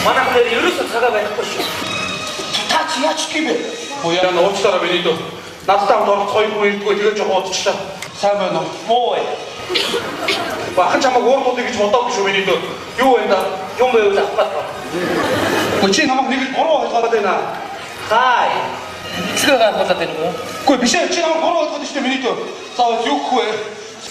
Манайх нэр ерөөсөө цагаа барихгүй шүү. Та чи яаж гэх юм бэ? Буяа уучлаарай миний дөө. Надтай хамт оролцох хоёр хүн ирдгүү тэгээ жоохон удчихлаа. Сайн байна уу? Муу бай. Бахан чамайг уур дуудъя гэж бодоогүй шүү миний дөө. Юу вэ да? Юм байвал авах гал. Үгүй чи намайг нэг л буруу ойлгоод байна. Хай. Эцгээ гайхуулаад байна уу? Үгүй биш ээ чи намайг буруу ойлгоод шүү дээ миний дөө. За юу гэх вэ?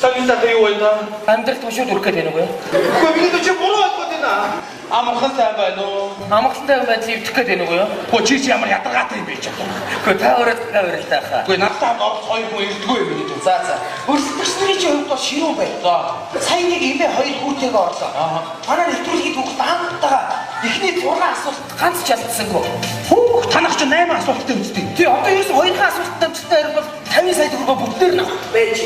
Таны та юу вэ да? Амьдралд тушууд өрөх гээд байна уу? Үгүй миний дөө чи буруу ойлгоод байна. Амархан сайн байна уу? Амгалантай байдлыг эвдэх гээд байна уу? Үгүй чи чи ямар ядаргаатай юм бэ чи. Үгүй та өөрөө та өөрөө таахаа. Үгүй надтай хамт оролцох хоёр хүн ирдгүү юм миний дөө. За за. Өрсөлдөгч нарын чи хувьд бол ширүүн бай. За. Сая нэг эмээ хоёр хүүтэйгээ орлоо. Аа. Манай нэвтрүүлгийн түүх даантайгаа эхний 6 асуулт Ганц ч ялцсангүй. Хүүх танах чи 8 асуулттай үсттэй. Тий одоо ерөөсөө хоёрхан асуултанд амжилттай хариулбал 50 сая төгрөгөө бүгдээр нь авах байж.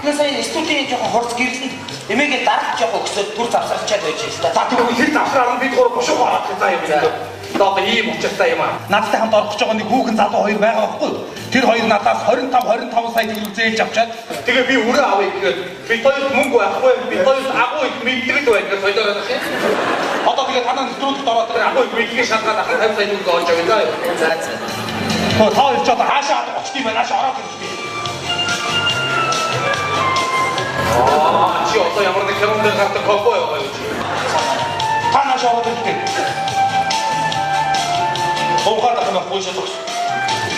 Тэгээ сая студийн жоохон хурц гэрлэнд эмээгээ даралт жоохон өксөд түр завсарчаад байж л та. За тэгвэл тэр завсраар нь бид гурав бушуух орох гэсэн юм байна. За одоо ийм учиртай юм аа. Надтай хамт орох гэж байгаа нэг хүүхэн залуу хоёр байгаа байхгүй юу? Тэр хоёр надаас 25 25 сая төгрөг зээлж авчаад тэгээ би өрөө авъя гэхэд бид хоёрт мөнгө байхгүй, бид хоёрт агуу их мэддэг л байна гэж хоёроо байх юм. Одоо тэгээ танаа нэвтрүүлэгт ороод тэр агуу их мэдгийг шалгаад ахын 50 сая төгрөг олж авъя заа юу. За за. Хөө та хоёр ч одоо хаашаа хадах очт юм байна, нааш ороод ирж. Аа чи одоо ямар нэг кинон дээр гардаг кофе яваа юу чи. Та нааш ороод ирдэг. Уухаад ах юм байхгүй шээ зогс.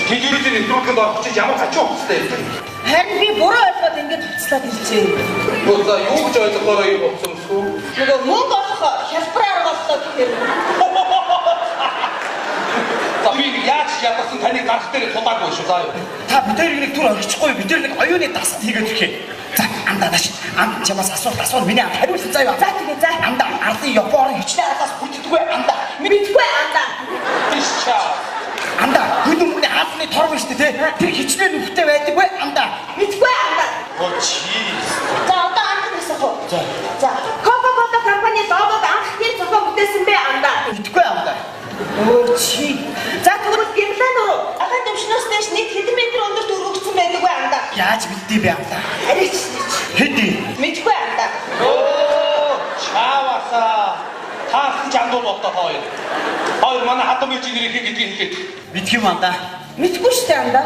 Телевизээр нэвтрүүлгэнд орох чи ямар гачуу хувцастай юм бэ? Харин би буруу ойлгоод ингэж хувцлаад иржээ. Хөө за юу гэж ойлгохоороо юм хувцас өмсгөө? Нөгөө мөнгө олох хялбар арга боллоо гэхээр За би нэг яаж ядарсан таныг гарах дээр тулаагүй шүү заа юу. Та бид хоёрыг нэг түр орчихгүй бид хоёр нэг оюуны дасалт хийгээд ирэх юм. За андаа нааш. Анд чамаас асуулт асуун миний анд хариулсан заяа. За тэгээ за. Андаа ардын Японы хичнээн алаас бүтдэггүй андаа. Мэдгүй андаа. Тийш чаа. Андаа хөл өмнө хаалны торв шүү дээ тэ. Тэр хичнээн нүхтэй байдаггүй андаа. Мэдгүй андаа. Хөө чи. За одоо анд насах уу? За. За Coca-Cola компани логог анх хэн зохион бүтээсэн бэ андаа? Мэдгүй андаа. Өө чи. За тэгвэл Гимлан руу агаан төвшнөөс дээш нийт хэдэн метр өндөрт өргөгдсөн байдаг вэ андаа? Яаж мэддий бэ андаа? Хараач нэж. Хэдий. Мэдгүй андаа. Өө чаавасаа. Таас ч андуул болтоо та хоёр. Хоёр манай хатан бийж нэрийг хэн гэдгийг хэлээд. Мэдх юм андаа. Мэдгүй штэ андаа.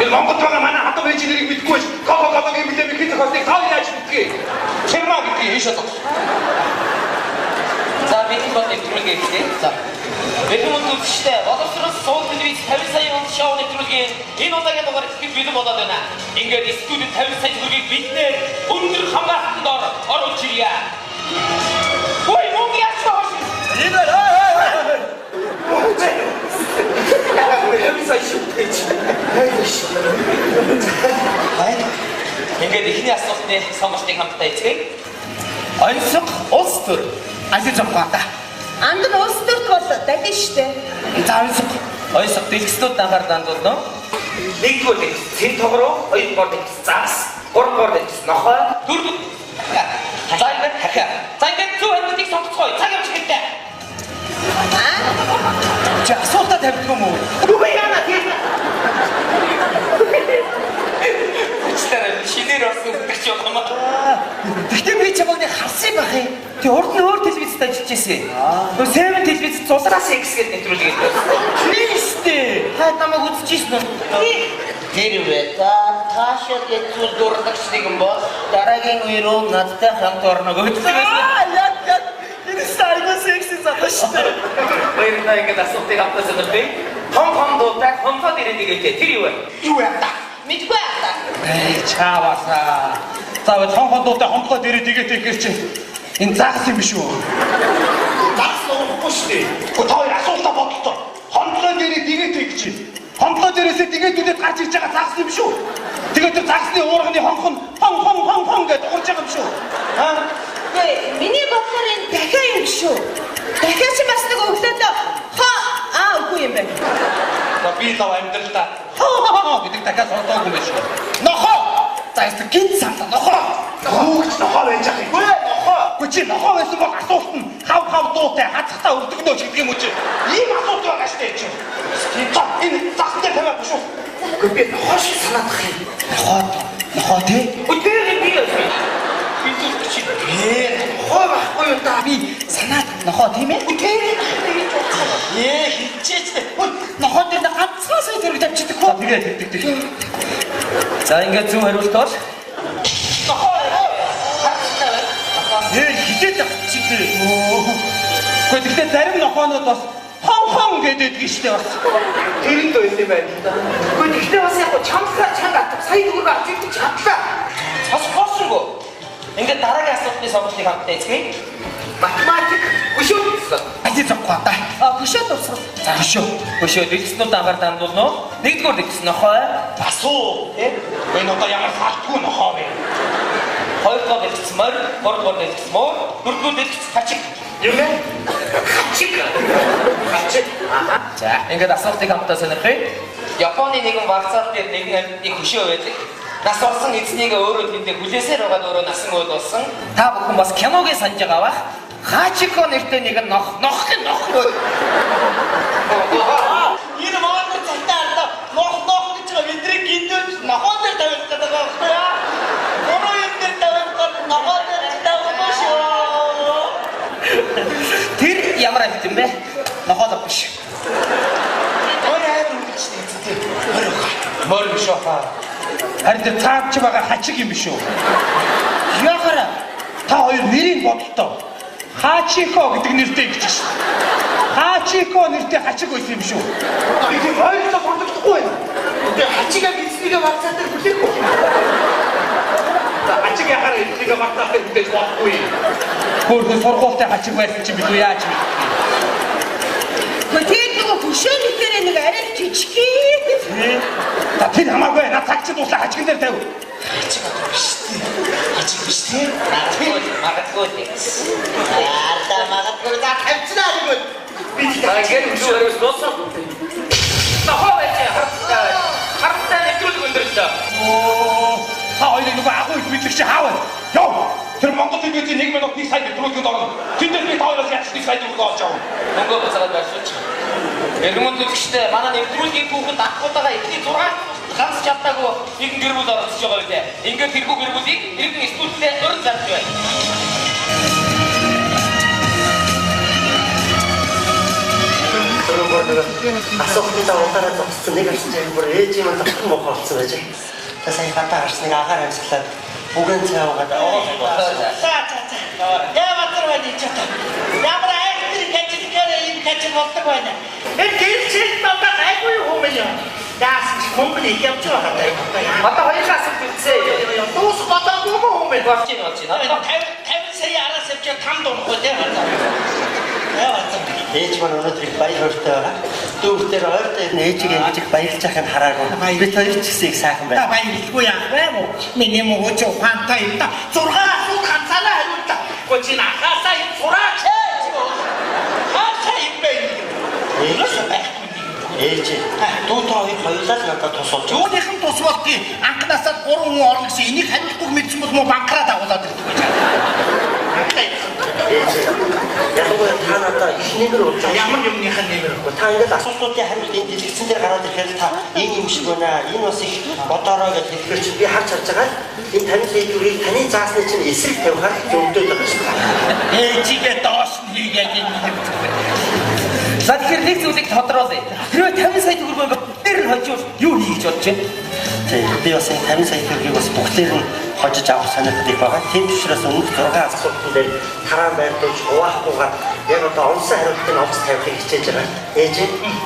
Энэ Монголд байгаа манай хатан бийж нэрийг мэдгүй байж Кока-Колагийн билээ хэн зохиосныг та хоёр яаж мэдгийг? Чирма гэдгийг хийшээ зогс. За бидний бол нэвтрүүлэг эхлэе. За. Бэлэн үзэгчтэй боловсрол суул телевиз 50 сая он шоу нэвтрүүлгийн энэ удаагийн дугаар эхлэх бэлэн болоод байна. Ингээд студид 50 сая төгрөгийг биднээр өндөр хамгаалтанд ор оруулж ирье. Ой, мөнгө яаж хоош? Энэ ой ой. 50 сая шүү дээ. Ингээд эхний асуултны сонголтыг хамтдаа эцгээе. Онцог улс төр. Ажил зовхгүй андаа. Анд нь улс төрт бол далин штэ. За онцог. Онцог дэлгэцнүүд анхаарал хандуулна. Нэгдүгээр дэлгэц цэн тогроо, хоёрдугаар дэлгэц загас, гуравдугаар дэлгэц нохой, дөрөвдүгээр За ингээд дахиа. За ингээд зөв хариултыг сонгоцгоё. Цаг явж эхэллээ. Аа? Чи асуултаа тавьдаг юм уу? Үгүй яана тийм. Хүчлээрээ шинээр орсон гэдэг чи юм аа. Гэхдээ би чамайг нэг харсан байх юм. Тэг урд нь өөр телевизэд ажиллаж байсан. Нөгөө 7 телевиз зулраас X гэдэг нэвтрүүлэг хийдэг. Тийштэй. Та намайг үзчихсэн үү? Тэрвээ та таашаа гэцүүл дурдагч нэгэн бол дараагийн үе рүү надтай хамт орно гэдэг байсан. Аа яг яг энэ сайгүй секси залуу шүү дээ. Баярлалаа ингээд асуултыг хамтдаа сонирхъя. Том том дуутай хонцоод ирээд игээтэй. Тэр юу вэ? Юу вэ андаа? Мэдгүй андаа. Эй чаавасаа. За том хондуутай хондлоо дээрээ тэгээтэй гэхэр чи энэ загас юм биш үү? Загас уухгүй шүү дээ. Гэхдээ та хоёр асуултаа бодлоо. Хондлоо дээрээ тэгээтэй гэж чи. Хондлоо дээрээсээ тэгээдүүлээд гарч ирж байгаа загас юм биш үү? Тэгээд тэр загасны уурганы хонх нь хон хон хон хон гэж дуурж байгаа юм биш үү? Аа? Үгүй миний бодлоор энэ дахиа юм биш үү? Дахиа чи бас нэг өглөөдөө хоо аа үгүй юм байна. За би лав амьдралдаа хоо гэдэг дахиад сонсоогүй юм биш үү? Нохоо. За яста гинт сандаа нохоо. Хүүгч нохоо байж байгаа юм. Үгүй нохоо. Гэхдээ чи нохоо байсан бол асуулт нь хав хав дуутай хазахтаа өвдөгнөө ч гэдэг юм уу чи? Ийм асуулт байгаа шүү дээ чи. За энэ загсан дээр тавиад шүү. Үгүй би нохоо шиг санаадах юм. Нохоо нохоо тий. Үгүй тэр би яасан. Би үлдэж байна. Нохой байхгүй юу та? Би санаад нохоо тийм ээ? Тэр хийж бодсон. Хичээч. Нохоо дээр ганцхан сая төгрөг тавьчихдаг хөө. Тэгээ тэг тэг. За ингээд зөв хариулт бол нохоо. Харцтай байна. Хичээд авчихлээ. Гэхдээ тэгтээ зарим нохоонууд бас хон хон гэдэг нь штэ бас. Тэр нь байсан юм байна л да. Гэхдээ тэгтээ бас яг чамлахаар чанга атав. Сая төгрөг авч ирдэг чадлаа. Бас хоосонгүй. Ингээд дараагийн асуултны сонголтыг хамтдаа эцгээе. Математик хөшөө дурсгал. Ажил зоггүй та. Хөшөө дурсгал. За хөшөө. Хөшөө дэлгэцнүүд ангаар дандуулна уу? Нэгдүгээр дэлгэц нохой. Асуу. Энэ одоо ямар салтгүй нохоо вэ? Хоёрдугаар дэлгэц морь, гуравдугаар дэлгэц муур, дөрөвдүгээр дэлгэц хачиг. Юм бэ? Хачиг. Хачиг. За ингээд асуултыг хамтдаа сонирхъя. Японы нэгэн варцаал дээр нэгэн амьтны хөшөө байдаг. Нас орсон эзнийг өөрөө тэндээ хүлээсээр байгаад өөрөө насан уул болсон. Та бүхэн бас киногийн санаж байгаа бах. Хачико нэртэй нэгэн нох нох нох. Энэ Монгол цалтаа ардаа нох нох гэж байгаа бидний гиндүүч нохоон дээр тавих гэдэг байгаа байхгүй яа. Буруу юм дээр тавих гол нохоон дээр тавих шүү. Тэр ямар амьт юм бэ? Нохоо биш. Морь амар үргэлж нэгцтэй. Морь ухаа. Морь биш баха. Харин тэр цаад чи байгаа хачиг юм биш үү? Яхара. Та хоёр нэрийг бодолтой. Хачико гэдэг нэртэй гэж шээ. Хачико нэртэй хачиг байсан юм шүү. Би тийм ойлголоо бүрдэгдэхгүй байна. Тэгээ хачигаа эзнийгээ варцаа дээр хүлээхгүй. Хачиг яхаар эзнийгээ варцаа дээр хүлээж болохгүй. Хөөхөн сургуультай хачиг байсан чи бид яаж мэдэх вэ? Тэр нөгөө хөшөө нэтэрээ нэг арай жижиг. За тэр хамаагүй над цаг чи дуслаа хачигн дээр тавь. Хачиг одоо биш тий. Хачиг биш тий. Магадгүй л. Ардаа магадгүй за тавьчихлаа нэг бол. Би ингээд зөв хариулт дууссан. Нохоо байж харцтай. Харцтай нэвтрүүлэг өндөрлөө. Та хоёрыг нөгөө агуу их мэдлэг чи хаав. Яв. Тэр Монгол телевизийн 1 минут 1 сая нэвтрүүлгэнд орно. Тэндээс би та хоёроос яаж 1 сая төгрөг олж авах. Мөнгө буцаагаад байршуулчих. Эргэн үзэгчтэй манай нэвтрүүлгийн түүхэнд анх удаага эхний 6 ганц чадаагүй нэгэн гэр бүл оролцож байгаа үлээ. Ингээд тэрхүү гэр бүлийг иргэн студидтэй уран зарж байна. Асуултын удаараа зогссон нэг харсан чинь бүр ээж юм зогсон мохоо болсон байж. Та сая гадаа гарсан нэг агаар амьсгалаад бүгэн цай уугаад За за за. Яа батар байна чи одоо. Ямар айхтар хажил гэрээ энэ хажил болдог байна. Энэ гэрчил надад айгүй юм юм. Яасан ч мөнгө их явж байгаа даа. Одоо хоёрын асуулт үлдсэн. Дуус бодоогүй юм уу юм? Болж байна болж байна. 50 сая араас явж там дунах үү те. Яа батар. Ээж маань өнөөдөр их баяр хөөртэй байгаа. Дүүхтэр ойртой ирнэ ээжийг ингэж их баярлж байхыг хараагүй. Бид хоёр ч гэсэн их сайхан байна. Та баярлгүй яах вэ мó? Миний муу чи ухаантай юм та. 6 асуулт ганцаараа хариуллаа. Гоо чи нахаасаа юм сураач. Хаашаа юм бэ? Ээж ээж дүү та хоёр хоёулаа л надад тус болж. Юуных нь тус болдгийг анхнаасаа 3 хүн орно гэсэн энийг хариулахгүй мэдсэн бол мó банкраа дагуулад ирдэг гэж. Ээж ялангуяа та надад их нэмэр болж байгаа. Ямар юмных нь нэмэр вэ? Та ингээд асуултуудын хариулт энэ дэлгэцэн дээр гараад ирэхээр та энэ юм шиг байна. Энэ бас их бодоорой гэж хэлэхэр чинь би харж харж байгаа л энэ таны сэдвийг таны заасны чинь эсрэг тавихаар зөвдөд байгаа шүү дээ. Ээжигээ доош нь хийгээд юм. За тэгэхээр нэг зүйлийг тодруулъя. Хэрвээ 50 сая төгрөг ингээд бүгдээр нь хоживол юу хий гэж бодож байна? Тийм би бас энэ 50 сая төгрөгийг бас бүгдээр нь хожиж авах сонирхол их байгаа. Тийм учраас өмнөх 6 асуултан дээр тараан байрлуулж хуваахгүйгээр яг одоо онсон хариултыг олж тавихыг хичээж байгаа. Ээж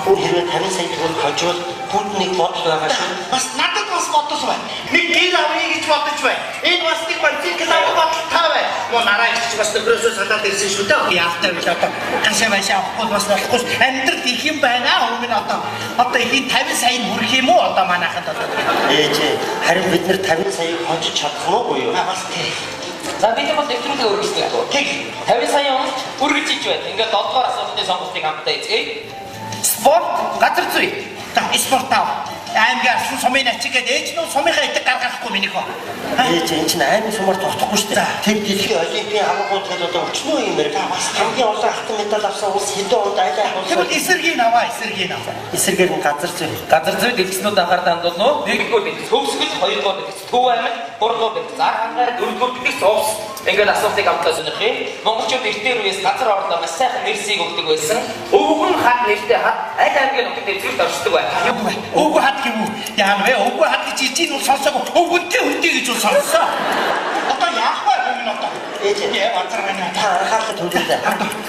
хүн хэрвээ 50 сая төгрөг хоживол бүгд нэг бодол байгаа шүү. Бас надад бас бодол байна. Нэг гэр авъя гэж бодож байна. Энэ бас нэг бацик авах бодол та байна. Муу нараа их бас нөхрөөсөө салаад ирсэн шүү дээ. Яалтай бил одоо гашаа машаа авахгүй бас болохгүй. Амьдрал их юм байна. Өмнө одоо одоо ихийн 50 сая нь хүрэх юм уу одоо манайханд одоо. Ээж харин бид нэр 50 саяыг хожиж чадах нь уу юу? Бас тий. За бид бол нэвтрүүлгээ өргөжлөө. Тэг. 50 сая оноч өргөж иж байна. Ингээд 7 дугаар асуултын сонголтыг хамтдаа эзгээе. Спорт газар зүй. За спорт ав. Аймгийн арсан сумын ачиг гээд ээж нүү сумынхаа идэг гаргахгүй минийх үү. Ээж энэ чинь аймгийн сумаар тогтохгүй шүү дээ. Тэр дэлхийн олимпийн аваргууд гэдэг одоо өчнөө юм ярь. Бас хамгийн олон алтан медаль авсан улс хэдэн онд аль аль улс. Тэгвэл эсэргийг аваа, эсэргийг аваа. Эсэргээр нь газар зүй. Газар зүй дэлгэцнүүд анхаар дандуулна уу? Нэгдүгээр дэлгэц Хөвсгөл, хоёрдугаар дэлгэц Төв аймаг, гуравдугаар дэлгэц Зар хангаар, дөрөвдүгээр дэлгэц Увс. Ингээд асуултыг хамтдаа сонирхъя. Монголчууд эртний үеэс газар орондоо маш сайхан нэрсийг өгдөг байсан. Өвгөн хат нэртэй хат аль аймгийн нутагт эзэлт оршдог бай. Юу вэ? Өвгөн хат гэв үү? Яа вэ? Өвгөн хат гэж ичийн бол сонсоогүй. Өвгөнтэй хүнтэй гэж бол сонссон. Одоо яах вэ хүмүүс одоо? Ээж. Яа базар байна. Та анхаарлаа төвлөрүүлээ.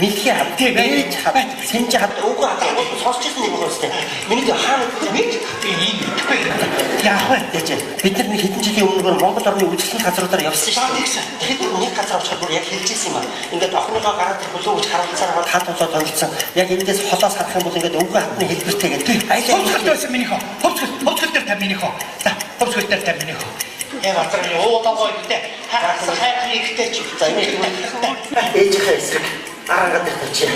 Мэлхий хат, ээж хат, сэнж хат, өвгөн хат сонсч ирсэн нэг байгаа үстэй. Миний хаана Нэг би энэ мэдэхгүй. Яах вэ? Ээж, бид нар нэг хэдэн жилийн өмнө Монгол орны үзэсгэлэн газруудаар явсан шүү дээ. Тэгсэн. Тэгэхэд нэг газар очиход бүр яг хэлжсэн юм аа. Ингээд охиныгоо гараад хүлээн гэж харуулсаар байгаа хат болоод томилсон. Яг эндээс холоос харах юм бол ингээд өвгөн хатны хэлбэртэй гэдэг. Хөвсгөл байсан минийхөө. Хөвсгөл дээр та минийхөө. За, хөвсгөл дээр та минийхөө. Яа базар минь уулаа гоё гэдэг. Хагас хайхны ихтэй чи. За энэ ээжийнхээ эсрэг арангаа дээр тавьчих.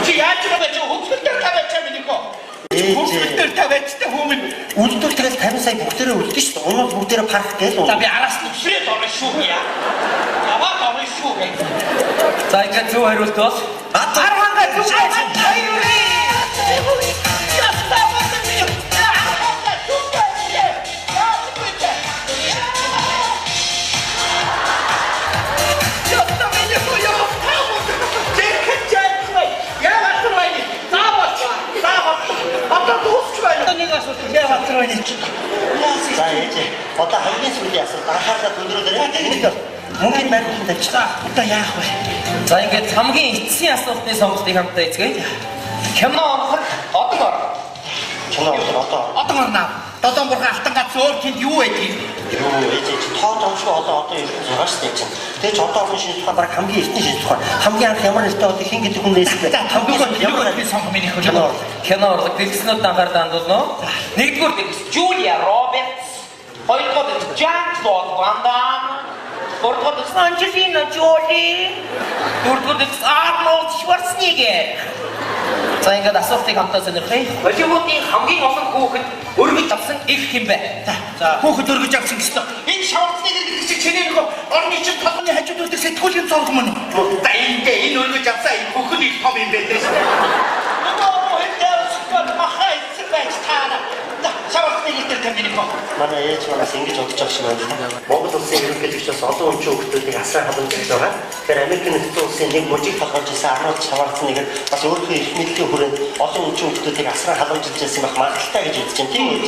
Чи яаж байгаа бэ чи хөвсгөл дээр тавиач минийхөө. Хөвсгөл дээр тавиач та хүмүүн. Үлдвэл тэгэл 50 сая бүгдээрээ үлдэн шүү дээ. Унууд бүгдээрээ парк гээл За би араас нь өсрээд орно шүү яа. Яваад орно шүү гэ. За ингээд зөв хариулт бол Архангаа зүг За ээж. Одоо хамгийн сүүлийн асуулт анхаарлаа төвлөрүүлээрэй. Энийг мөнгөний байрлал тавьчих. Одоо яах вэ? За ингээд хамгийн эцсийн асуултны сонголтыг хамтдаа эцгээе. Кино орлох одон ор. Кино орлох одоо. Одон орно. Долоон бурхан алтан гац өөр тэнд юу байдгийг? Юу ээж чи тоо томшгүй одоо ерөнхийдөө зургаа шүү дээ чинь. Тэгээ ч одоо орны шинжлэх ухаан баг хамгийн эртний шинжлэх ухаан. Хамгийн анх ямар нэртэй болыг хэн гэдэг хүн нээсэн бэ? За хамгийн ямар би сонгох миний хөл. Кино орлох. Кино орлог дэлгэснүүд анхаарлаа хандуулна уу? Нэгдүгээр дэлгэс Жулия Робертс, хоёрдугаар дэлгэс Жан Клод Ван Дам, гуравдугаар дэлгэс Анжелина Жоли, дөрөвдүгээр дэлгэс Арнольд Шварценеггер. За ингээд асуултыг хамтдаа сонирхъя. Холливуудын хамгийн олон хүүхэд өргөж авсан их хэн бэ? За хүүхэд өргөж авсан гэсэн. Энэ Шварценеггер гэдэг чинь чиний нөгөө орны чинь толгойн хажууд үүдэг сэтгүүлийн зураг мөн. За энэ энэ өргөж авсан энэ хүүхэн их том юм байна шүү дээ. Нөгөө хэлдээ махаа эцэг байж таана. За Шварценеггер дээр миний хөө. Манай ээж манаас ингэж бодож байгаа шиг байна. Монгол улсын ерөнхийлөгч бас олон үнчин хүүхдүүдийг асран халамжилж байгаа. Тэгэхээр Америк нэгдсэн улсын нэг мужийг толгойлж исэн Арнольд Шварценеггер бас өөрийнхөө эрх мэдлийн хүрээнд олон үнчин хүүхдүүдийг асран халамжилж байсан байх магадлалтай гэж үзэж байна. Тийм үү?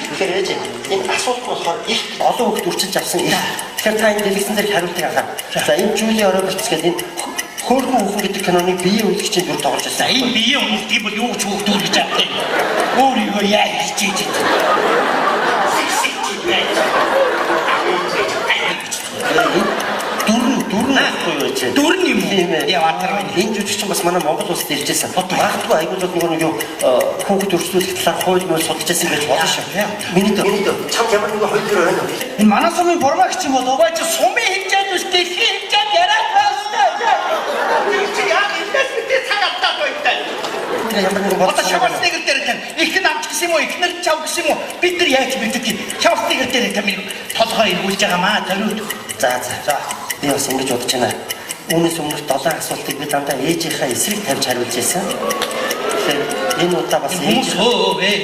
Тэгэхээр ээж энэ асуулт нь болохоор их олон хүүхд өрчилж авсан их. Тэгэхээр та энэ дэлгэцэн дээр хариултыг анхаар. За энэ Жулия Робертс гэдэг энэ хөөрхөн хүүхэн гэдэг киноны биеийн үлгчийн дүр тоглож байсан. За энэ биеийн үлгчийг бол юу ч хүүхд үргэж авах юм. Өөрийгөө яаж хичээж байна. Дүрн байхгүй юу чи? Дүрн юм уу? Яа баатар байна. Энэ жүжигчин бас манай Монгол улсад ирж байсан. Магадгүй айгуулууд нөгөө нэг юу хүүхэд өрсөлдөх талаар хууль мөн судалж байсан гэж болно шүү. Миний дөө чамд ямар нэгэн хууль төр байна уу? Энэ манай сумын формагч юм бол оваа чи сумын хэмжээнд биш дэлхийн хэмжээнд яриад байна. Чи яг энэс битээ цаг алдаад байна. Ямар нэгэн Одоо Шварценеггер дээр тань их нь авч гэсэн юм уу? Эхнэр чав гэсэн юм уу? Бид нар яаж мэддэг юм? Шварценеггер дээр тань миний толгой эргүүлж байгаа маа тариуд. За за. Би бас ингэж бодож байна. Үүнээс өмнөх 7 асуултыг би дандаа ээжийнхээ эсрэг тавьж хариулж байсан. Тэгэхээр энэ удаа бас ээж өө ээ.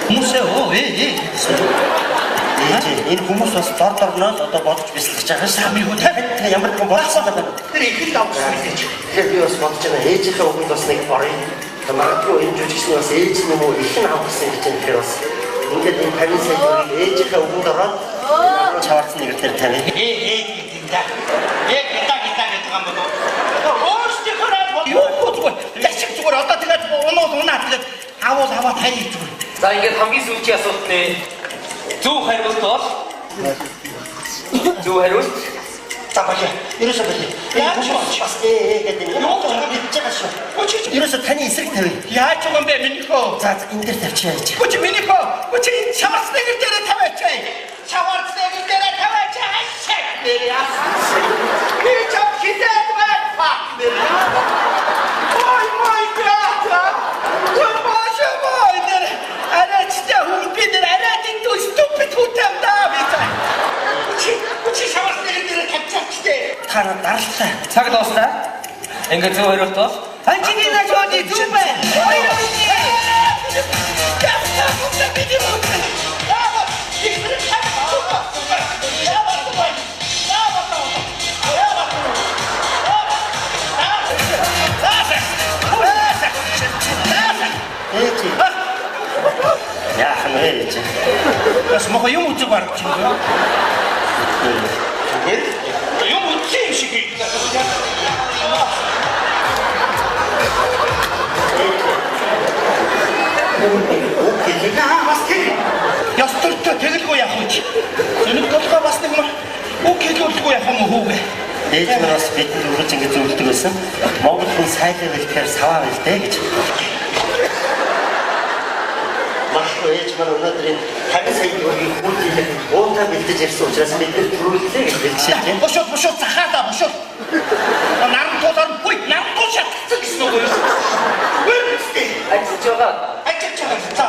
Хүмүүс өө ээ. Ээж энэ хүмүүс бас дор дорноо л одоо бодож бясалгаж байгаа шүү. Миний хөө та ямар нэгэн бодсон байна. Тэр их л авсан гэж. Тэгэхээр би бас бодож байна. Ээжийнхээ үгэнд бас нэг орё. Магадгүй энэ жүжигчний бас ээж юм уу их нь авах гэсэн гэж юм. Тэгэхээр бас ингээд энэ 50 сая төгрөгийг ээжийнхээ үгэнд ороод Шварценеггер дээр тавь. Ээ гэдэг да. Ээ гита гита гэдэг юм болов. Өөрсдийнхөө юу зүгээр зашиг зүгээр одоо тэгээд унууд унаа тэгээд авуул аваад хайж зүгээр. За ингээд хамгийн сүүлийн асуултны зөв хариулт бол зөв хариулт За болио. Ерөөсөө болио. Энэ хүмүүс бас ээ гэдэг юм. Юу гэж байгаа шүү. Ерөөсөө таны эсрэг тавь. Яаж байгаа юм бэ минийхөө? За энэ дээр тавьчих яаж. Хүч минийхөө. Хүч энэ Шварценеггер дээр тавиач. Шварценеггер дээр тавиач. Ашиг. Нэр яасан. Би чам хизээд байна. Фак. Нэр. Ой my god. Ой боже мой. Нэр арайч та хүн би нэр арайч энэ stupid хүтэн даа би. Хүч Шварценеггер дээр тавьчих дээ. Та дарлаа. Цаг дуусна. Ингээд зөв хариулт бол Анжелина Жоли зөв байна. Яа, Ээж. Бас мохо юм үзэг бараг чи. Зүгээр юм үзсэн юм шиг хийдэг. Наа бас тэр. Ёс төртөө тэгэлгүй явах уу чи. Зөнөг толгой бас нэг үг хэлүүлгүй явах юм уу хүүгээ. Ээж маань бас бидэнд үргэлж ингэж зөвлөдөг байсан. Монгол хүн сайлаа бэлтгэхээр саваа бэлдээ гэж. Магадгүй ээж маань өнөөдөр энэ 50 сая төгрөгийг хүүхдийн уутаа бэлдэж ирсэн учраас бид нэр төрүүллээ гэж бэлдэж байна. Бушууд бушууд захаалаа бушууд. Наран туулаар буй наран туул шатцсан гэсэн үг юм. Үгүй. Ажиллаж байгаа. Ажиллаж байгаа. За.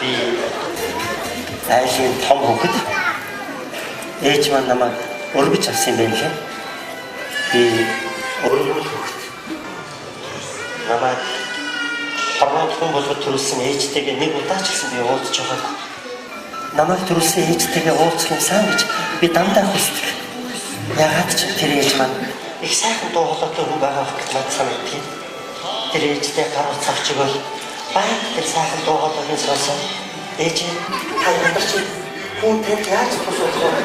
Би айлын том хүүхэд ээж маань намайг өргөж авсан юм байна лээ. Би өргөмөл хүүхэд. Намайг хорвоод хүн болгож төрүүлсэн ээжтэйгээ нэг удаа ч гэсэн би уулзч байгаагүй. Намайг төрүүлсэн ээжтэйгээ уулзах юмсан гэж би дандаа хүсдэг. Яагаад ч тэр ээж маань их сайхан дуу хоолойтой хүн байгаа гэж надад санагддаг. Тэр ээжтэй гар утас авч өгөөл баян тэр сайхан дуу хоолойг сонсоо. Ээж та ядарч хүн танд яаж тус болох вэ?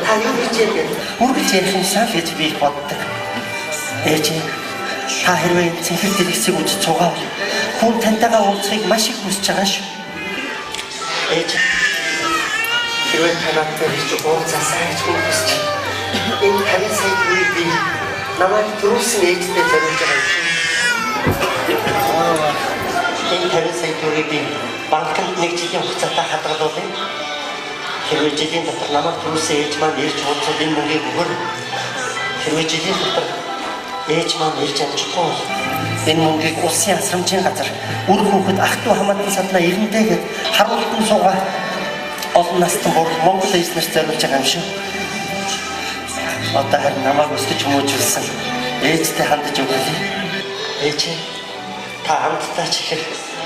Та юу хийж юм бэ? Үргэлж ярих юмсан гэж би их боддог. Ээж та хэрвээ цэнхэр дэлгэцийг үзэж суугаавал хүн тантайгаа уулзахыг маш их хүсэж байгаа шүү. Ээж хэрвээ та надтай ирж уулзаасай гэж хүн хүсэж байна. Энэ 50 сая төгрөгийг би намайг төрүүлсэн ээжтэй зориулж байгаа юм шүү. Энэ 50 сая төгрөгийг би банкнд нэг жилийн хугацаатай хадгалуулъя. Хэрвээ жилийн дотор намайг төрүүлсэн ээж маань ирж уулзвал энэ мөнгийг өгөөрэй. Хэрвээ жилийн дотор ээж маань ирж амжихгүй бол энэ мөнгийг улсын асрамжийн газар үр хүүхэд ах トゥ хамаатан саднаа ирэндээ гэд харуултан суугаа олон настан бүр Монгол ээж нарт зориулж байгаа юм шүү. Одоо харин намайг өсгөж хүмүүжүүлсэн ээжтэй хандаж өглөө. Ээж та амттай ч ихэр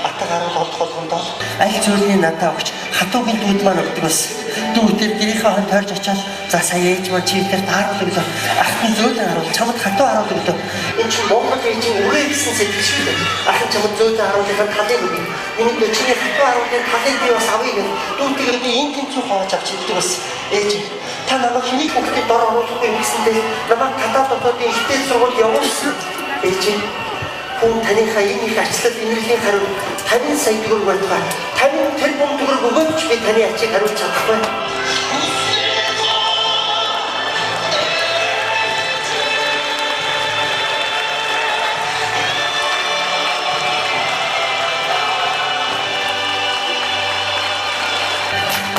атга харуул олдох болгондоо аль зүйлний надаа өгч хатуугийн дүүд маань өгдөг байсан. Дүү тэр гэрийнхээ хон тойрж очиад за сая ээж маань чи дээр тааруул өглөө. Ах нь зөөлөн харуул чамд хатуу харуул өглөө. Энэ чинь Монгол ээжийн үрээ гэсэн сэтгэл шүү дээ. Ах нь чамд зөөлөн харуулынхаа талыг өгье. Үүндээ чиний хатуу харуулын талыг би бас авъя гэх. Дүү тэр би энэ тэнцүү хувааж авч иддэг байсан. Ээж та намайг хэнийг хүүхдэд дор оруулахгүй юм гэсэндээ намайг татаад дотоодын ихтэй сургуульд явуулсан. Ээж хүн таныхаа энэ их ачлал инэрлийн хариу 50 сая төгрөг байтугай 50 тэрбум төгрөг өгөөч би таны ачийг хариулж чадахгүй.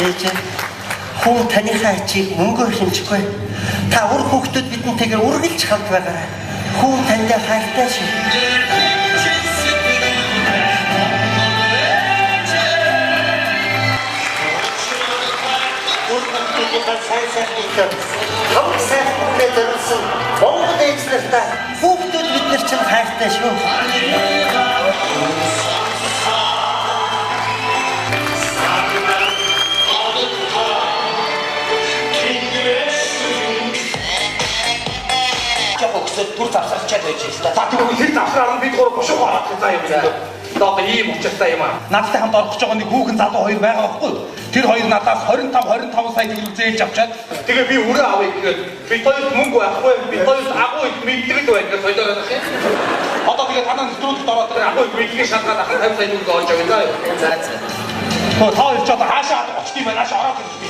Ээж хүн таныхаа ачийг мөнгөөр хэмжихгүй. Та үр хүүхдүүд бидэнтэйгээр үргэлж хамт байгаарай. Хүн таньдаа хайртай шүү. Үр хүүхдүүдийнхээ сайн сайхныг хамт сайхан бүхнээ зориулсан Монгол ээж нартаа хүүхдүүд бид нар чинь хайртай шүү. Түр завсарчаад байж байна. За тэгвэл тэр завсраар нь бид гурав бушуух орох заа юм байна. Одоо ийм учиртай юм аа. Надтай хамт орох гэж байгаа нэг хүүхэн залуу хоёр байгаа байхгүй юу? Тэр хоёр надаас 25 25 сая төгрөг зээлж авчаад тэгээ би өрөө авъя гэхэд бид хоёрт мөнгө байхгүй, бид хоёрт агуу их мэддэг байна гэж соёлоор байх юм. Одоо тэгээ танаа нэвтрүүлэгт ороод тэр агуу их мэдгийг шалгаад ахын 50 сая төгрөг олж авъя заа юу. За за. Тоо та хоёр ч одоо хаашаа очих юм бэ? Нааш ороод ирэх би.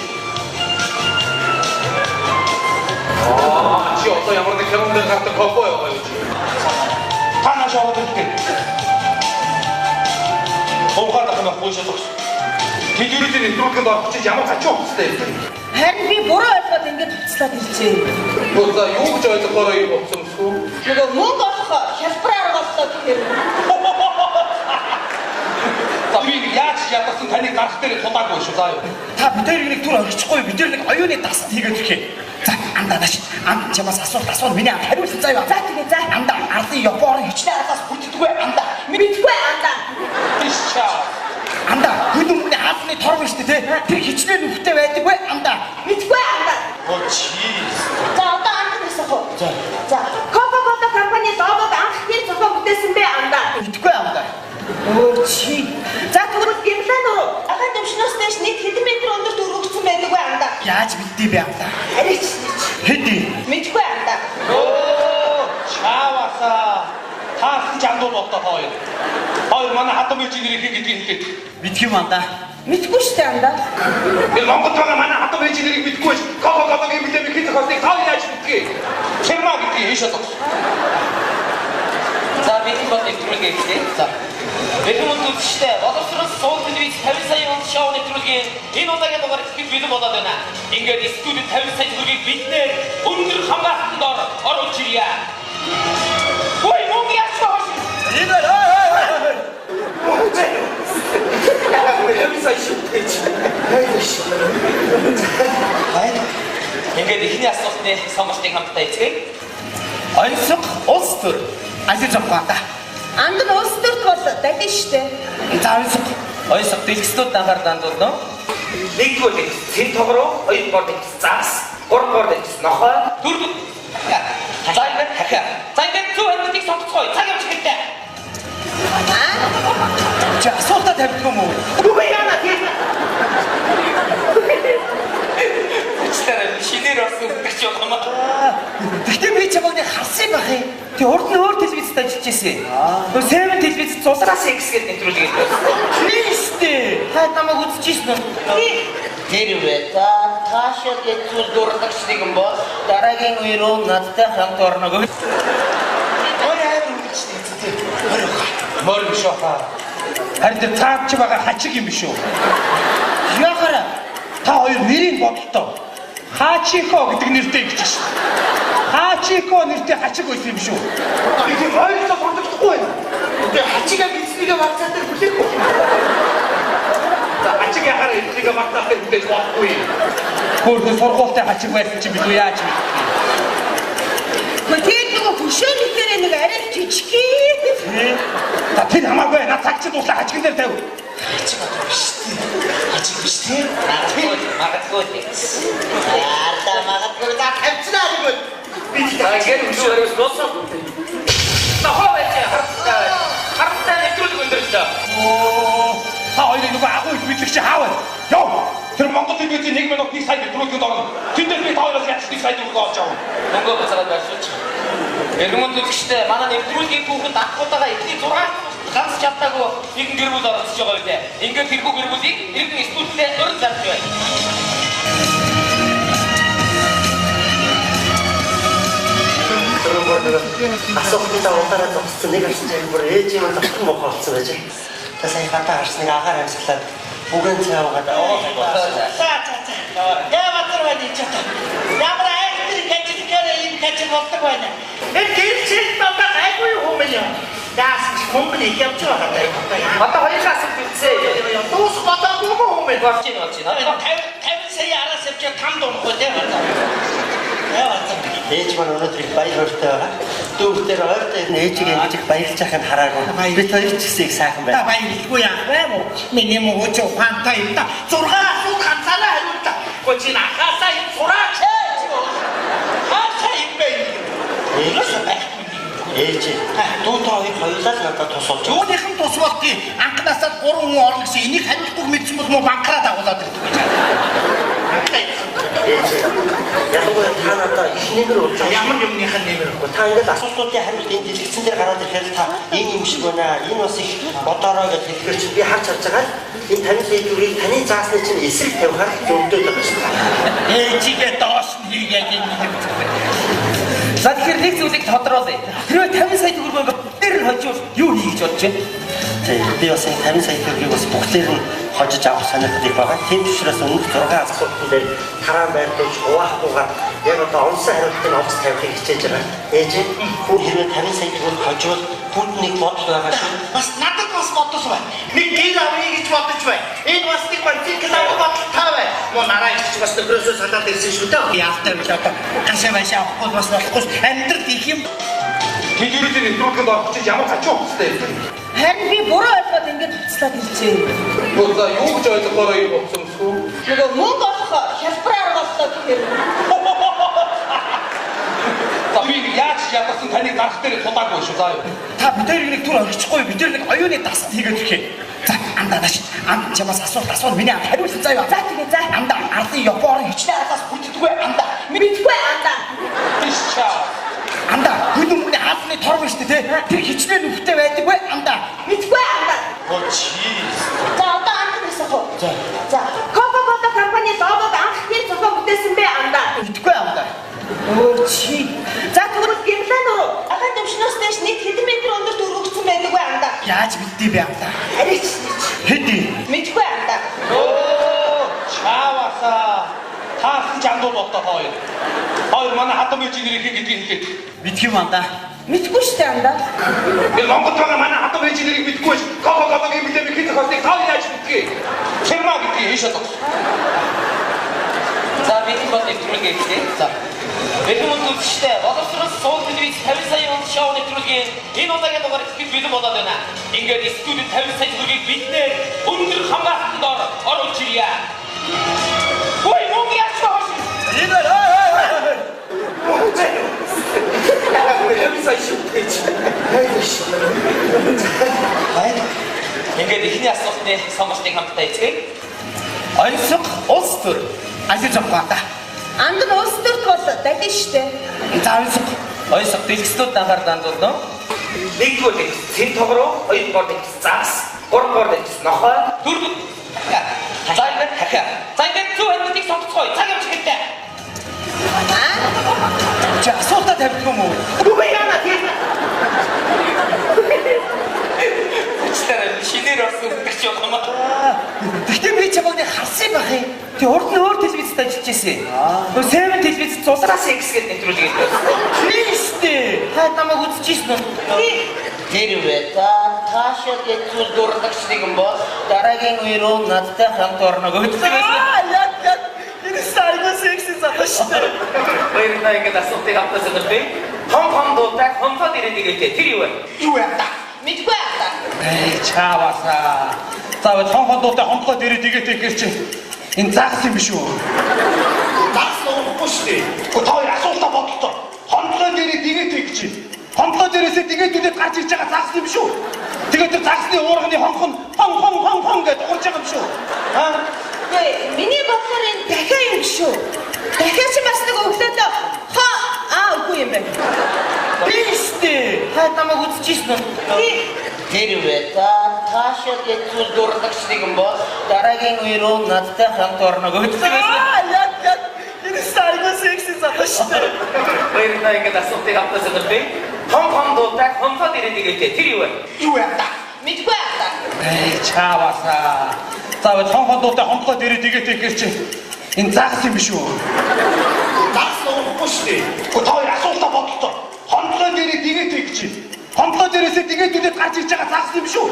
Аа чи одоо ямар нэг кинонд гардаг кофе яваа гэж. Та нааш ороод ирэх. Ховхаад ах юм гүйшээ зогс. Телевизээр нэвтрүүлгэнд орох чинь ямар хачуу хувцастай юм бэ? Харин би буруу ойлгоод ингэж хувцлаад иржээ. Хөө за юу гэж ойлгохоор юм хувцсан юм бэ? Нөгөө мөнгө олох хялбар арга боллоо гэхээр. За би яаж ядарсан таныг гарах дээр тулаагүй шүү заа юу. Та бид хоёр нэг түр орчихгүй бид хоёр нэг оюуны дасанд хийгээд ирэх юм. За андаа нааш. Анд чамаас асуулт асуун миний анд хариулсан заа юу. За тэгээ за. Андаа ардын Японы хичнээн ардаас бүрддэггүй андаа. Мэдгүй андаа. Тийш чаа. Андаа хөл өмнө хаалны торгон шүү дээ тэ. Тэр хичнээн нүхтэй байдаг вэ андаа. Мэдгүй андаа. Оо чиз. За одоо анд нэсэх үү? За. За Coca-Cola компани логог анх хэн зохион бүтээсэн бэ андаа? Мэдгүй андаа. Өө чи. За тэгвэл Гимлаа нуруу агаан төвшнөөс дээш нийт хэдэн метр өндөрт өргөгдсөн байдаг вэ андаа? Яаж мэддий бэ андаа? Арайч. Хэдий? Мэдгүй андаа. Өө чаавасаа. Таас ч андуу болтоо та хоёр. Хоёр манай хатам ээжийн нэрийг хэн гэдгийг хэлээд. Мэдх юм андаа. Мэдгүй шүү дээ андаа. Тэр Монголд байгаа манай хатам ээжийн нэрийг мэдгүй байж Кока-Колагийн бүлээмийг хэн зохиосныг та хоёр яаж мэдгийг? Чирма гэдгийг ийш одоо. За бидний бол нэвтрүүлгээ эхлэе. За. Эрхэм үзэгчдээ боловсрол сууг телевиз 50 сая он шоу нэвтрүүлгийн энэ удаагийн дугаар ихэд бэлэн болоод байна. Ингээд студид 50 сая төгрөгийг биднээр өндөр хамгаалтанд ор оруулж ирье. Ой, мөнгө яаж хоош? Энэ ой ой. 50 сая шүү дээ. Ингээд эхний асуултны сонголтыг хамтдаа хийцгээе. Онцог улс төр. Аль зовх андаа. Анд нь улс төрт бол далин шүү дээ. За онцог. Ойсог дэлгэцнүүд анхаар дандуулна. Нэгдүгээр дэлгэц цэн тогроо, хоёрдугаар дэлгэц загас, гуравдугаар дэлгэц нохой, дөрөвдүгээр за ингээд дахиад. За ингээд зөв хариултыг сонгоцгоё. Цаг явж эхэллээ. Чи асуултаа тавьдаг юм уу? Үгүй яана тийм. Уучлаарай шинээр орсон өгч явах юм аа. Гэхдээ би чамайг нэг харсан байх юм. Тэг урд нь өөр телевизэд ажиллаж байсан. Нөгөө 7 телевиз зулраас X гэдэг нэвтрүүлэг хийдэг. Тийм штэ. Та намайг үзчихсэн үү? Хэрвээ та таашаал гэж дурдагч нэгэн бол дараагийн үе рүү надтай хамт орно гэх. Ой амар үргэлжлээ эцээ. Морь биш баха. Харин тэр цаад чи байгаа хачиг юм биш үү? Яхара. Та хоёр нэрийг бодолтой. Хачико гэдэг нэртэй гэж шээ. Хачико нэртэй хачиг байсан юм шүү. Би тийм ойлголоо бурдагдахгүй байна. Тэгээ хачигаа биднийгээ вакцинаар дээр хүлээхгүй. За хачиг яхаар эднийг вакцинаар хүлээж болохгүй. Хөөхөн сургуультай хачиг байсан чи билүү яаж мэдэх вэ? Тэгээд нөгөө хөшөө нэхэрээ нэг арай жижиг. За тэр хамаагүй над цаг чи дуслаа хачигн дээр тавь. Хачиг одоо биш тий. Хачиг биш тий. Магадгүй л. Ардаа магадгүй за тавьчихнаа нэг бол. Би За ингээд өшөө хариулт дууссан. Нохой байж харамсалтай байна. Харамсалтай нэвтрүүлэг өндөрлөө. Оо та хоёрыг нөгөө агуу их мэдлэг чи хаав. Яв. Тэр Монгол телевизийн 1 минут 1 сая нэвтрүүлгэнд орно. Тэндээс би та хоёроос ятж 1 сая төгрөг олж авна. Мөнгө буцаагаад байршуулж. Эрхэм үзэгчдээ манай нэвтрүүлгийн түүхэнд анх удаага эхний 6 ганц чадаагүй нэгэн гэр бүл оролцож байгаа үлээ. Ингээд тэрхүү гэр бүлийг иргэн студидтэй уран зарж байна. Түрүүгээр нэг асуултанд удаараа зогссон нэг харсан чинь бүр ээж юм зогтон муухай болсон байж. Та сая гадаа харсан нэг агаар амьсгалаад бүгэн цай уугаад За за за. Яа базар байна чи одоо. Ямар айхтар ажил энэ ажил болдог байна. Энэ гэрчил дандаа айгүй хүмүүс юм. Яас хүмүүс их явж байгаа даа. Одоо хоёулаа асуулт үлдсэн. Дуус бодоогүй юм хүмүүс. Болж байна болж байна. 50 50 сая араас явж там дунахгүй те базар. Яа базар. Ээж маань өнөөдөр их баяр хөөртэй байгаа. Дүүхтэр ойртой ирнэ ээжийг ингэж их баярлж байхыг хараагүй. Бид хоёр ч гэсэн их сайхан Та байна. баярлгүй яах вэ мó? Миний муу чи ухаантай юм та. 6 асуулт ганцаараа хариуллаа. Гоо чи нахаасаа юм сураач ээ чи. Хаашаа юм бэ? Ээж ээж дүү та хоёр хоёулаа л надад тус болж байгаа. Юуныхан тус болтыг анхнаасаа 3 хүн орно гэсэн энийг хариулахгүй мэдсэн бол мó банкраа дагуулад ирдэг гэж. Ээж ялангуяа та надад их нэмэр болж байгаа. Ямар юмныхан нэмэр вэ? Та ингээд асуултуудын хариулт энэ дэлгэцэн дээр гараад ирэхээр та энэ юм шиг байна. Энэ бас их бодоорой гэж хэлэхээр чи би харж харж байгаа л энэ 50 сая төгрөгийг таны заасны чинь эсрэг тавихаар зөвлөдөд байгаа шүү дээ. Ээжигээ доош нь хийгээд юм юм. За тэгэхээр нэг зүйлийг тодруулъя. Хэрвээ 50 сая төгрөг ингээд бүгдээр нь хоживол юу хий гэж бодож байна? Тийм би бас энэ 50 сая төгрөгийг бас бүгдээр нь хожиж авах сонирхол их байгаа. Тийм учраас өмнөх 6 асуултан дээр тараан байрлуулж хуваахгүйгээр яг одоо онсон хариултыг олж тавихыг хичээж байгаа. Ээж хүн хэрвээ 50 сая төгрөг хоживол бүгд нэг бодол байгаа шүү. Бас надад бас бодос байна. Нэг гэр авъя гэж бодож байна. Энэ бас нэг мотоцикл авах бодолтой байна. Муу нараа их ч бас нөхрөөсөө салаад ирсэн шүү дээ. Яалтай бил одоо гашаа машаа авахгүй бас болохгүй. Амьдрал их юм. Телевизийн нэвтрүүлгэнд орох чинь ямар хачин хувцастай юм бэ? Харин би буруу ойлгоод ингэж хувцлаад иржээ. Юу за юу гэж ойлгохоор юм болсон юм бэ? Нөгөө мөнгө олох хялбар арга боллоо гэхээр За би нэг яаж ядарсан таныг гарах дээр тулаагүй шүү заа юу. Та бид хоёр нэг түр орчихгүй бид хоёр нэг оюуны дасалт хийгээд ирэх юм. За андаа нааш. Анд чамаас асуулт асуул миний анд хариулсан заа юу. За тэгээ за. Андаа ардын Японы хичнээн алаас бүтдэггүй андаа. Мэдгүй андаа. Тийш чаа. Андаа хөл өмнө хаалны торг шүү дээ тэ. Тэр хичнээн нүхтэй байдаг вэ андаа. Мэдгүй андаа. Оо чиз. За одоо анд нисэх үү? За. За Coca-Cola компани логог анх хэн зохион бүтээсэн бэ андаа? Мэдгүй андаа. Өө чи. За тэгвэл Гимлан руу агаан төвшнөөс дээш нийт хэдэн метр өндөрт өргөгдсөн байдаг вэ андаа? Яаж мэддий бэ андаа? Хараач нэг. Хэдий. Мэдгүй андаа. Оо чаавасаа. Таасан ч андуу болтоо та хоёр. Хоёр манай хатан ээж нэрийг хэн гэдгийг хэлээд. Мэдх юм андаа. Мэдгүй штэ андаа. Энэ Монголд байгаа манай хатан ээж нэрийг мэдгүй ш. Кока-колагийн билээ хэн зохиосныг та яаж мэдгийг. Чирма гэдгийг хийшээ зогс. За бидний бол нэвтрүүлгээ эхлэе. За. Эрхэм үзэгчдээ боловсрол сууг телевиз 50 сая он шоу нэвтрүүлгийн энэ удаагийн дугаар ихэд бэлэн болоод байна. Ингээд студид 50 сая төгрөгийг биднээр өндөр хамгаалтанд ор оруулж ирье. Ой, мөнгө яах вэ? Энэ ой ой ой. 50 сая шүү дээ. Ингээд эхний асуултны сонголтыг хамтдаа эцгээе. Онцог улс төр. Ажил зовхгүй андаа. Анд нь улс төрт бол далин штэ. За онцог. Ойсог дэлгэцнүүд анхаар дандуулна. Нэгдүгээр дэлгэц цэн тогроо, хоёрдугаар дэлгэц загас, гуравдугаар дэлгэц нохой, дөрөвдүгээр за ингээд дахиа. За ингээд зөв хариултыг сонгоцгоё. Цаг явж эхэллээ. Аа? Чи асуултаа тавьдаг юм уу? Үгүй яана тийм. Хүчлээ шинээр орсон гэдэг чи юм аа. Гэхдээ би чамайг нэг харсан байх юм. Тэг урд нь өөр телевизэд ажиллаж байсан. Нөө 7 телевиз зулраас X гэдэг нэвтрүүлэг хийдэг. Тийм штэ. Та намайг үзчихсэн үү? Хэрвээ та таашаал гэвэл дурдагч нэгэн бол дараагийн үе рүү надтай хамт орно Өгдөг байсан. Аа яг яг энэ сайгүй секси залуу штэ. Баярлалаа ингээд асуултыг хамтаа сонирхъя. Том том дуутай хонцоод ирээд игээтэй. Тэр юу вэ? Юу вэ андаа? Мэдгүй андаа. Эй чаавасаа. За том дуутай хонцоод ирээд игээтэй гэхэр чи энэ загас юм биш үү? Загас нуурахгүй штэ. Гэхдээ та хоёр асуултаа бодлоо. Хондлоо дээрээ дигээтэй гэж. Хондлоо дээрээсээ дигээдүүлээд гарч ирж байгаа загас юм биш үү? Тэгээд тэр загасны уурганы хонх нь хон хон хон хон гэж дуурж байгаа юм шүү. Аа? Үгүй миний бодлоор энэ дахиа юм биш үү? Дахиа чи бас нэг өглөөдөө хоо аа үгүй юм байна. Тийм штэ. Та намайг үзчихсэн үү? Тий. Хэрвээ та таашаал гэвэл дурдагч нэгэн бол дараагийн үе рүү надтай хамт орно Өгдөг байсан. Аа яг яг энэ сайгүй секси залуу штэ. Баярлалаа ингээд асуултыг хамтаа сонирхъя. Том том дуутай хонцоод ирээд игээтэй. Тэр юу вэ? Юу вэ андаа? Мэдгүй андаа. Эй чаавасаа. За том дуутай хондлоо дээрээ дигээтэй гэхэр чи энэ загас юм биш үү? Загас нуурахгүй штэ. Гэхдээ та хоёр асуултаа бодлоо. Хондлоо дээрээ дигээтэй гэж. Хондлоо дээрээсээ дигээдүүлээд гарч ирж байгаа загас юм биш үү?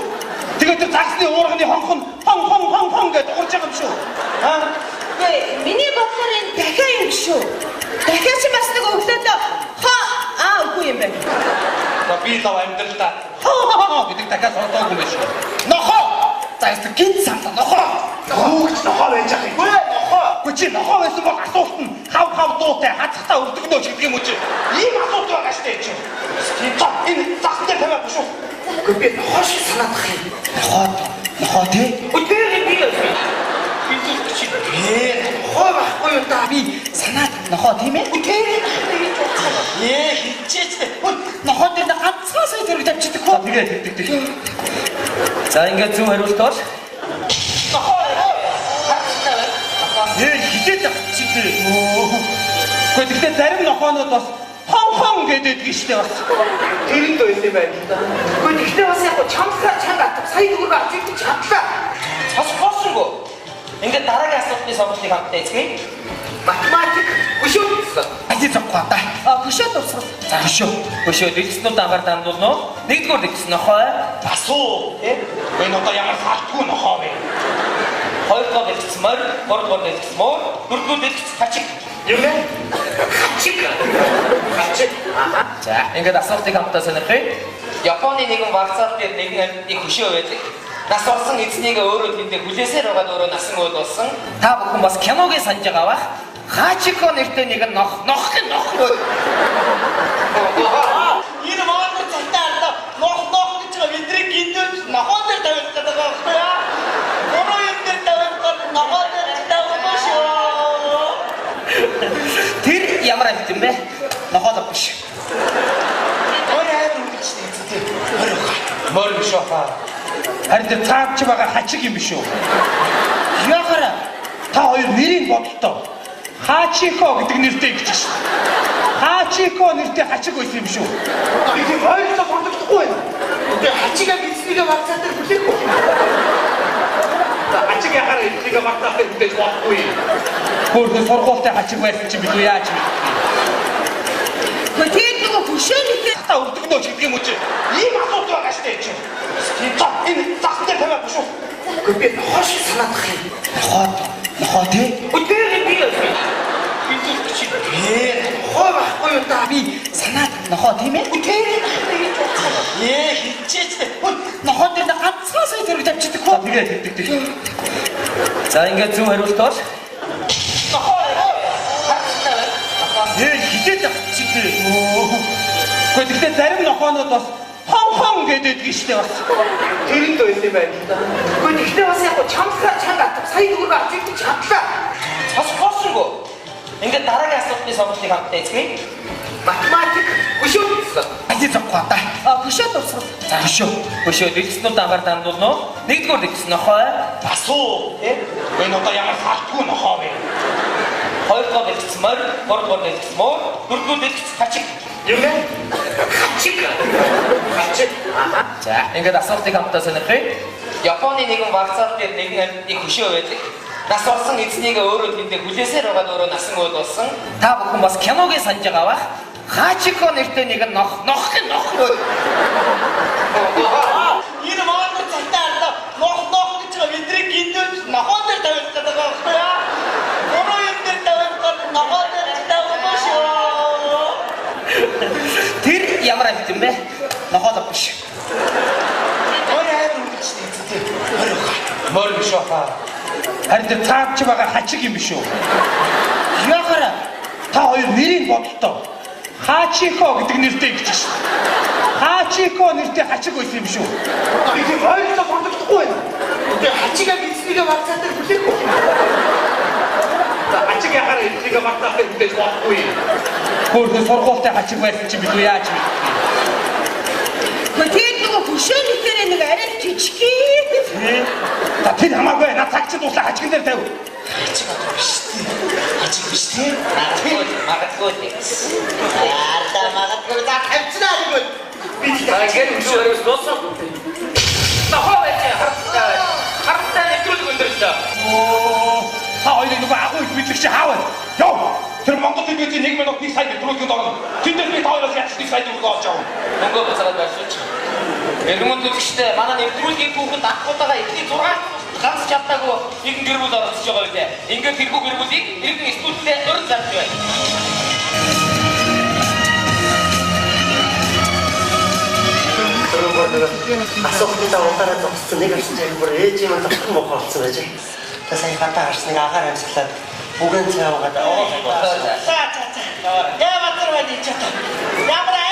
Тэгээд тэр загасны уурганы хонх нь хон хон хон хон гэж дуурж байгаа юм шүү. Аа? Үгүй миний бодлоор энэ дахиа юм биш үү? Дахиа чи бас нэг өглөөдөө хоо аа үгүй юм байна. За би лав амьдралдаа хоо гэдэг дахиад сонсоогүй юм биш. Нохоо. За яста гинт самта нохоо. Хүүгч нохоо байж байгаа юм. Үгүй нохоо. Үгүй чи нохоо байсан бол асуулт нь хав хав дуутай хазахтаа өвдөгнөө ч гэдэг юм уу чи? Ийм асуулт байгаа штэ чи. За энэ загсан дээр тавиад шүү. Үгүй би нохоо шиг санаадах юм. Нохоо. Нохоо тий. Үгүй би би би чи Нохоо байхгүй юу да би санаад нохоо тийм ээ? Ээ хичээч. Нохоо дээр нэг ганцхан сая төгрөг тавьчихдаг хөө. Тэгээ тэг тэг. За ингээд зөв хариулт бол Ээ хизээд авчихлээ. Үгүй гэхдээ зарим нохоонууд бас хон хон гэдэг штэ бас. Тэр нь байсан юм байна л да. Үгүй гэхдээ бас яг чамлахаар чанга атав. Сая төгрөг авч ирдэг чадлаа. Бас хоосонгүй. Ингээд дараагийн асуултны сонголтыг хамтдаа эцгээе. Математик хөшөө дурсгал. Ажил зовхгүй андаа. А хөшөө дурсгал. За хөшөө. Хөшөө дэлгэцнүүд анхаар дандуулна уу? Нэгдүгээр дэлгэц нохой. Асуу. Энэ одоо ямар салтгүй нохоо вэ? Хоёрдугаар дэлгэц морь, гуравдугаар дэлгэц муур, дөрөвдүгээр дэлгэц хачиг. Юм бэ? Хачиг. Хачиг. За, ингээд асуултыг хамтдаа сонирхъя. Японы нэгэн вагзаал дээр нэгэн амьтны хөшөө байдаг. Нас орсон эзнийг өөрөө тэндээ хүлээсээр байгаад өөрөө насан уул болсон. Та бүхэн бас киногийн санаж байгаа бах. Хачико нэртэй нэг нох нох нох. Энэ монгол цалтаа ардаа нох нох гэж байгаа бидний гиндүүч нохоо дээр тавих гэдэг байгаа байхгүй яа. Буруу юм дээр тавих гол нохоо дээр тавих шүү. Тэр ямар амьд юм бэ? Нохоо биш. Морь амар үргэлж нэгцтэй. Морь ухаа. Морь биш ухаа. Харин тэр цаад чи байгаа хачиг юм биш үү? Яхара та хоёр нэрийг бодолтой. Хачико гэдэг нэртэй гэж шээ. Хачико нэртэй хачиг байсан юм шүү. Би тийм ойлголоо бүрдэгдэхгүй байна. Тэгээ хачигаа эзэнийгээ вакцин дээр хүлээхгүй. Хачиг яхаар эзэнийгээ вакцин дээр хүлээж болохгүй. Хөөхөн сургуультай хачиг байсан чи билүү яаж мэдэх вэ? Тэгээд нөгөө хөшөө нэхээ та өвдөгнөө ч гэдэг юм уу чи? Ийм асуудал байгаа штэ чи. За энэ засан дээр тавиад шүү. Үгүй би нохоо шиг санаадах юм. Нохоо нохоо тий? Үгүй би би чи. Нохоо байхгүй юу та? Би санаад нохоо тийм ээ? Үгүй хичээч дээ. Нохоо дээр ганцхан сая төгрөг тавьчихдаг хөө. Тэгээ тэгдэг. За ингээд зөв хариулт бол нохоо. Хичээд авчихлээ. Гэхдээ тэгтээ зарим нохоонууд бас хон хон гэдэг штэ бас. Тэрэнд байсан юм байна л да. Үгүй тэгтээ бас яг чамлахаар чанга атав. Сая төгрөг авч ирдэг чадлаа. Бас хоосонгүй. Ингээд дараагийн асуултны сонголтыг хамтдаа эцгээе. Математик хөшөө дурсгал. Ажил зовхгүй та. А хөшөө дурсгал. За хөшөө. Хөшөө дэлгэцнүүд агаар дандуулна уу? Нэгдүгээр дэлгэц нохой. Асуу. Энэ одоо ямар салтгүй нохоо вэ? Хоёрдугаар дэлгэц морь, гуравдугаар дэлгэц муур, дөрөвдүгээр дэлгэц хачиг. Юм бэ? Хачиг. Хачиг. За, ингээд асуултыг хамтдаа сонирхъя. Японы нэгэн вокзал дээр нэгэн амьтны хөшөө байдаг. Нас болсон эзнийг өөрөө тэндээ хүлээсээр байгаад өөрөө насан уул болсон. Та бүхэн бас киногийн санаж байгаа бах. Хачико нэртэй нэгэн нох нох нох. Энэ монгол цалтаа ардаа нох нох гэж байгаа бидний гиндүүч нохоо дээр тавих гэдэг байгаа байхгүй яа. Буруу юм дээр тавих гол нохоо дээр тавих шүү. Тэр ямар амьд юм бэ? Нохоо биш. Морь амар үргэлж нэгцтэй. Морь ухаа. Морь биш ухаа. Харин тэр цаад чи байгаа хачиг юм биш үү? Яхара та хоёр нэрийг бодолтой. Хачико гэдэг нэртэй гэж шээ. Хачико нэртэй хачиг байсан юм шүү. Би тийм ойлголоо бүрдэгдэхгүй байна. Тэгээ хачигаа эзэнийгээ вакцин дээр хүлээхгүй. Хачиг яхаар эзэнийгээ вакцин дээр хүлээж болохгүй. Хөөхөн сургуультай хачиг байсан чи билүү яаж мэдэх вэ? Тэгээд нөгөө хөшөө нэхээрээ нэг арай жижиг. За тэр хамаагүй над цаг чи дуслаа хачигн дээр тавь. Хачиг одоо биш тий. Хачиг биш тий. Магадгүй тий. Ардаа магадгүй за тавьчихнаа нэг бол. Би ингээд хөшөө хариулт дууссан. Нохоо байж харцтай байж. Харцтай нэвтрүүлэг өндөрлөө. Оо та хоёрыг нөгөө агуу их мэдлэг чи хаав. Яв. Тэр Монгол телевизийн 1 минут 1 сая нэвтрүүлгэнд орно. Тэндээс би та хоёроос ятч 1 сая төгрөг олж авна. Мөнгө буцаагаад байршуулж. Эргэн үзэгчтэй манай нэвтрүүлгийн түүхэнд анх удаага эхний 6 ганц чадаагүй нэгэн гэр бүл оролцож байгаа үлээ. Ингээд тэрхүү гэр бүлийг иргэн студидтэй уран зарж байна. Асуултын удаараа зогссон нэг авсан яг бүр ээж юм зогсох мохоо болсон байж. Та сая гадаа харсан нэг агаар амьсгалаад бүгэн цай уугаад За за за. Яа базар байна чи одоо. Ямар